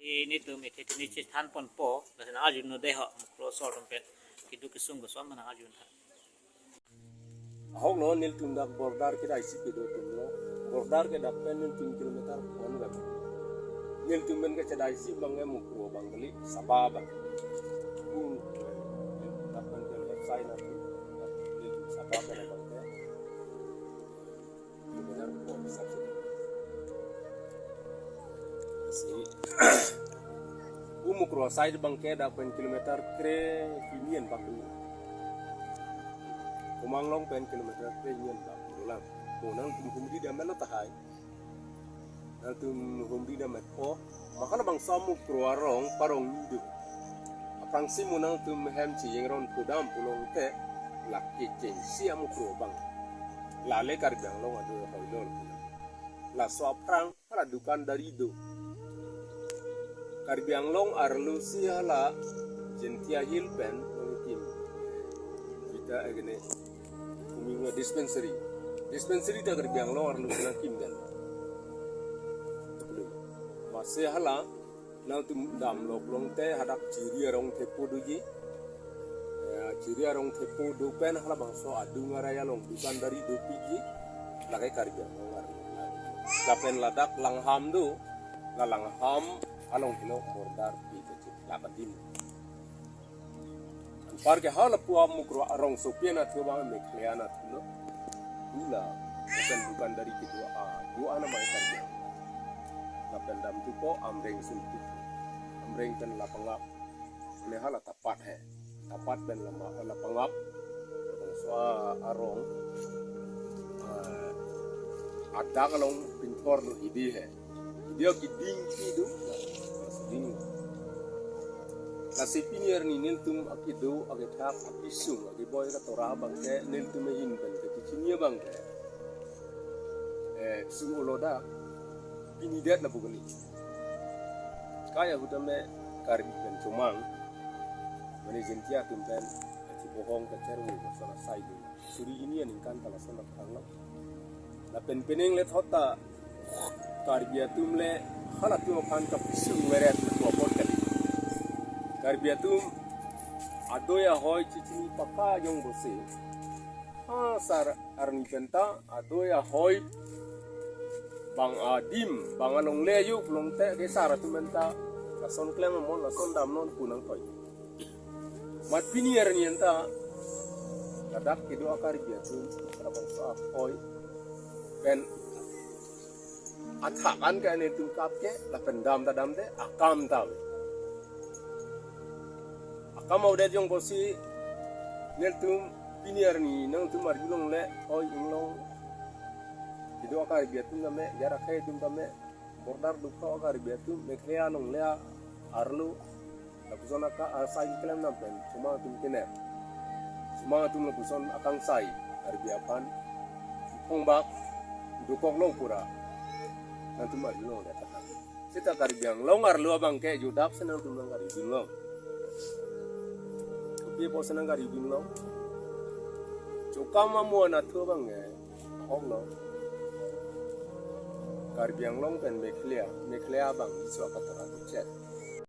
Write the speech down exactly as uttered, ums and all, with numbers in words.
Nelitum ethe tini chethan ponpo, lason arjunon dei ho, Mukro asor atum pen keduk kesung koson ma nang arjun tha. Ahok lo, nelitum dak border kedai si kedo atum lo. Border ke dak pen nelitum kilometer pon gam. Nelitum pen kechedai si abang ke Mukro abang kali, Saba abang. Pu, dak pen ke left side na pu. Nelitum Saba pen abang ke. Kilometer pon sab si. Si. Pu Mukro aside abang ke dak pen kilometer kre hini an bak dulu. Komanglong pen kilometer kre hini an bak dulu lang. Ko nangtum humri dam lo tahai. Nangtum humri dam po. Maka labangso Mukro arong parong ni do. Aphrangsi mo nangtum hem chijeng ron pudam pulote lake chengsi a-Mukro abang. Lale Karbi Anglong ado hoilol. Laso aphrang hala dukandari do. Karbi Anglong arlo si hala Jaintia Hills pen nangkim. Kita agene kumingwa dispensary. Dispensary ta Karbi Anglong arlo si nangkim dan. Masi hala nangtum damlo pulote hadak Chiri arong thepo doji. Ya, Chiri arong thepo do pen halabangso adung arai along dukandari dopikji. Lake Karbi Anglong arlo. Lapen ladak Langham do, la Langham along helo border pi kecil labadim. Anpar ke hala pu a-Mukro arongsopi anatthu abang Meghalaya anatthu lo. Pu la lapen dukandari kedua a, dua ana mai Karbi. Lapen damthupo Amreng sulthupo. Amreng pen Lapangap. Ne hala Tapat he. Tapat pen lama, Lapangap. Labangso arong. Ah, adak along pinthor lo Hidi he. Hidi keding kedo. Keding. Lasi pini arni nelitum akedo, akethak, akesung, akeboi, katora abang ke, nelitum ahin pen kechini abang ke. Eh, sung olo dak, pini det lapu kali. Kaya ahut tame Karbi pen chomang, mane Jaintia atum pen, chibohong kechermu, sona sai do. Suri hini aningkan ta lason aphrang lo. Lapen penang le thot ta Karbi atum le halatum aphan kapesung meret le tua apot kali. Karbi atum adoi ahoi chechini paka jong bosi. Ha sar arni penta adoi ahoi bang adim bang alongle juk longte ke sar atum penta lason klem amon lason damnon pu nangkoi. Mat pini arni anta ladak kedo a-Karbi atum, labangso ahoi pen athak an ke netum kap ke, lapen dam ta damde, akam ta ave. Akam avedet jong bosi netum pini arni nangtum arjulong le, oi inglong kedo a-Karbi atum tame, jarak hai atum tame, border dukha a-Karbi atum, Meghalaya along le arlo, lapuson aka asai keklem nam pen, chomang atum kene. Chomang atum lapuson akangsai, Karbi aphan, phongbak, dukok long pura. Nangtum arjulong le tahan. Seta Karbi Anglong arlo abang ke judap senang tum nang Karbi Anglong. Kopi apot senang Karbi Anglong. Chokam amo anatthu abang ke. Ahok lo. Karbi Anglong pen Meghalaya, Meghalaya abang iso akatora chet.